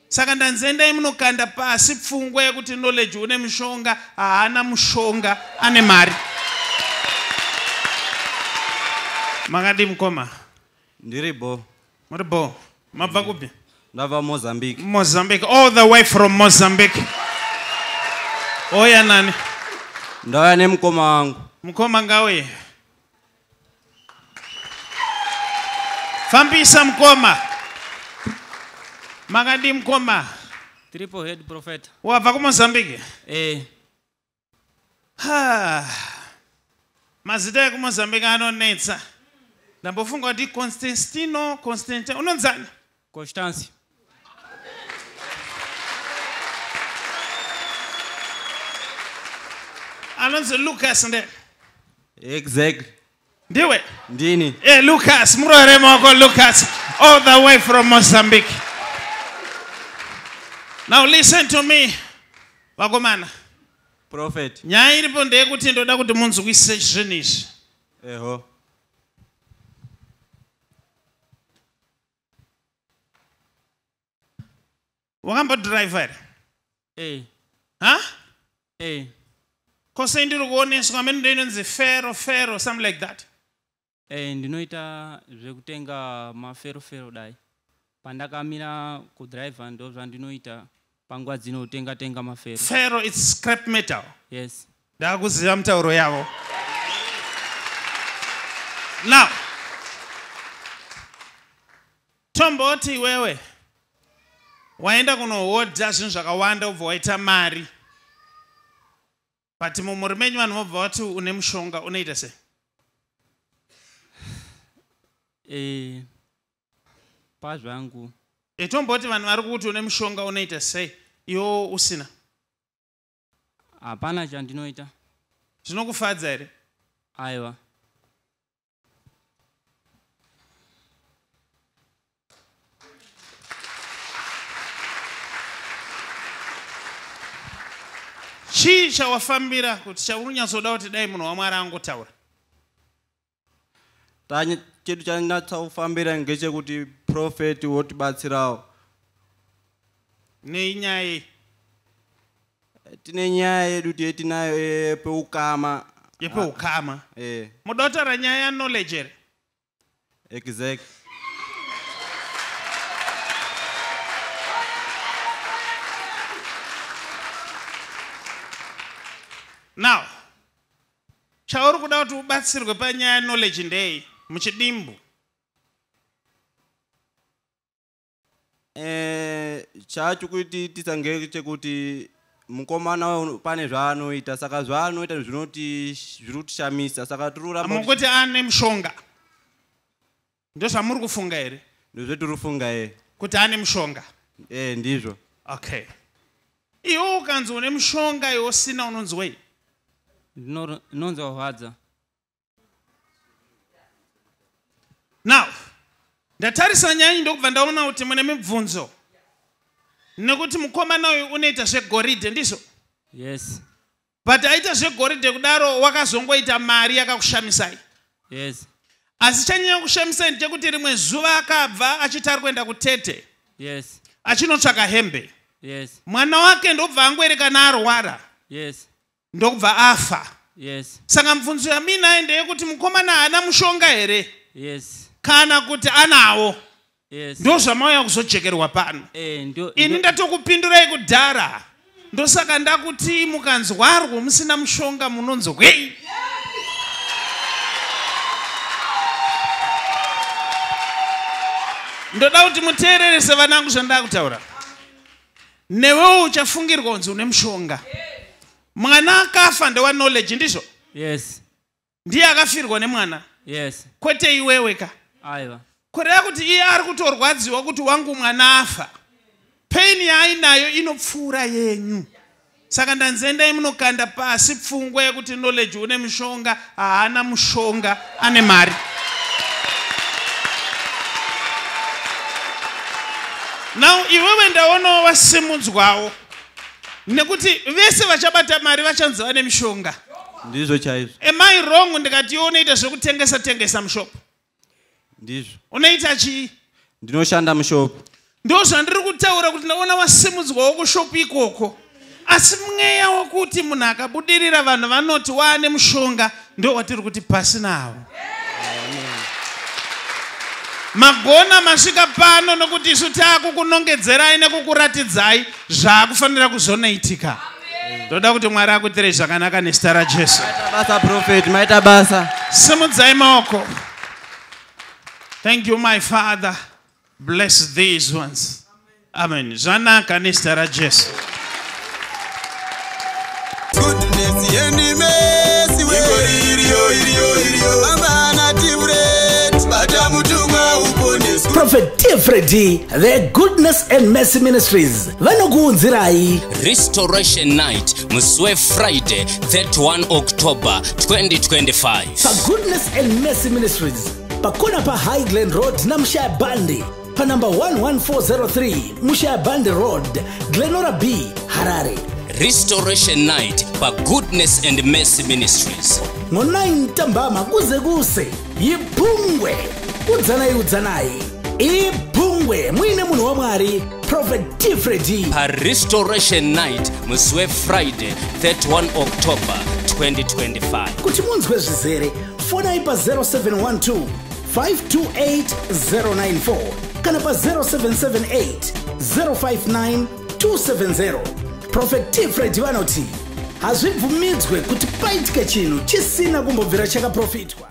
Saka ndanzi endai munokanda pasi pfungwa yekuti Knowledge une mushonga. Haana mushonga, ane mari. Makadii mukoma? Ndiri bo. Muri bo. Mabva kupi? Ndabva Mozambique. Mozambique, all the way from Mozambique. Oya nani? Ndauya nemukoma wangu. Mukoma ngauye. Fambisa mukoma. Makadii mukoma? Triple head prophet. Wabva kuMozambique? Eh. Ha. Mazita ekuMozambique anonetsa. Ndambofunga kuti Constantino, Constantine, unonzani? Constance. Anonzi Lucas nde. Exactly. Ndiwe? Ndini. Lucas, murohere maoko Lucas, all the way from Mozambique. Now listen to me, vakomana. Prophet. Nyaya iripo ndeyekuti ndoda kuti munzwise zvinhu izvi. Eho. Wakambodriver here? Eh. Ha? Eh. Kose ndiri kuoneswa amene ndo inonzi fero fero, something like that. Ndinoita zvekutenga mafero fero dai. Pandakamira kudriver ndo zvandinoita panguva dzino kutenga tenga mafero. Fero it's scrap metal. Yes. Ndakuziva mutauro yavo. Now, tomboti iwewe waenda kunohodha zvinhu zvakawanda ubva waita mari. But mumhuri menyu vanhu vobva vati une mushonga, unoita sei? Pazvangu. Tomboti vanhu vari kuti une mushonga, unoita sei? Iwe usina. Hapana chandinoita. Zvinokufadza here? Aiwa. Chii chawafambira kuti chaunonyatsoda kuti dai munhu waMwari angotaura? Chedu chanyatsofambira ngechekuti prophet wotibatsirawo. Nei nyaya iyi? Tine nyaya yedu tinayo yepeukama. Yepeukama? Muda kutaura nyaya yaKnowledge here? Exactly. Now, chauri kuda kuti ubatsirwe panyaya yaKnowledge ndei muchidimbu? Chacho kuti tisange chekuti mukomana pane zvaanoita, saka zvaanoita zviri kutishamisa, saka tiri kuramba kuti Mukuti ane mushonga. Ndozvamuri kufunga here? Ndozvetiri kufunga, eh. Kuti ane mushonga? Ndizvo. Okay. Iwe ukanzi une mushonga iwe usina unonzwei? Ndinonzwa kurwadza. Now, ndatarisa nyaya iyi ndokubva ndaona kuti mune mibvunzo. Nekuti mukomana uyu unoita zvegoridhe, ndizvo? Yes. But aita zvegoridhe kudaro wakazongoita mari yakakushamisai. Yes. Asi chanyanya kushamisai ndechekuti rimwe zuva akabva achiti ari kuenda kuTete. Yes. Achinotsvaka hembe. Yes. Mwana wake ndobva angoerekana arwara. Yes. Ndokubva afa. Yes. Saka mubvunzo yaminayo ndeyekuti mukomana haana mushonga here? Yes. Kana kuti anawo? Yes. Ndozvamauya kuzojekerwa pano. Ini ndatokupindurai kudhara. Ndosaka ndakuti mukanzwarwo musina mushonga munonzwei? Ndoda kuti muteererese vanangu zvandakutaura. Newewo uchafungirwa kunzi une mushonga. Mwana akafa ndewa Knowledge, ndizvo? Yes. Ndiye akafirwa nemwana? Yes. Kwete iwewe ka? Aiwa. Kureva kuti iye ari kutorwadziwa kuti wangu mwana afa. Pain yaainayo inopfuura yenyu. Saka ndanzi endai munokanda pasi pfungwa yekuti Knowledge une mushonga. Haana mushonga, ane mari. Now iwewe ndaonawo wasimudzwawo nekuti vese vachabata mari vachanzi vane mishonga. Ndizvo chaizvo. Am I wrong ndikati iwe unoita zvekutengesa tengesa mushop? Ndizvo. Unoita chii? Ndinoshanda mushop. Ndo zvandiri kutaura kuti ndaona wasimudzwawo kushopu ikoko. Asi mweya wokuti munhu akabudirira vanhu vanoti waane mushonga, ndo watiri kuti pasi nawo. Magona masvika pano, nokuti isu taakukunongedzerai nekukuratidzai zvaakufanira kuzonoitika. Ndoda kuti Mwari akuitirei zvakanaka nezita raJesu. Maita basa, prophet, maita basa. Simudzai maoko. Thank you, my Father. Bless these ones. Amen. Zvanaka nezita raJesu. Goodness and mercy, iriyo, iriyo, iriyo. Amana T Freddy, bata mutumwa uponeswe. Prophet T Freddy, the Goodness and Mercy Ministries vanokuunzirai Restoration Night musi weFriday 31 October 2025. PaGoodness and Mercy Ministries, pakona paHigh Glen Road naMushaya Bandi, panamba 11403 Mushaya Bandi Road, Glenora B, Harare. Restoration Night paGoodness and Mercy Ministries. Ngo-9 ntambama kuze kuse. Yiphungwe, udzanai, udzanai, iphungwe muine munhu waMwari, Prophet T Freddy. PaRestoration Night musi weFriday 31 October 2025. Kuti munzwe zvizere, fonai pa0712 528 094 kana pa0778 059 270. Prophet T Freddy vanoti hazvibvumidzwe kuti paitike chinhu chisina kumbobvira chakaprofitwa.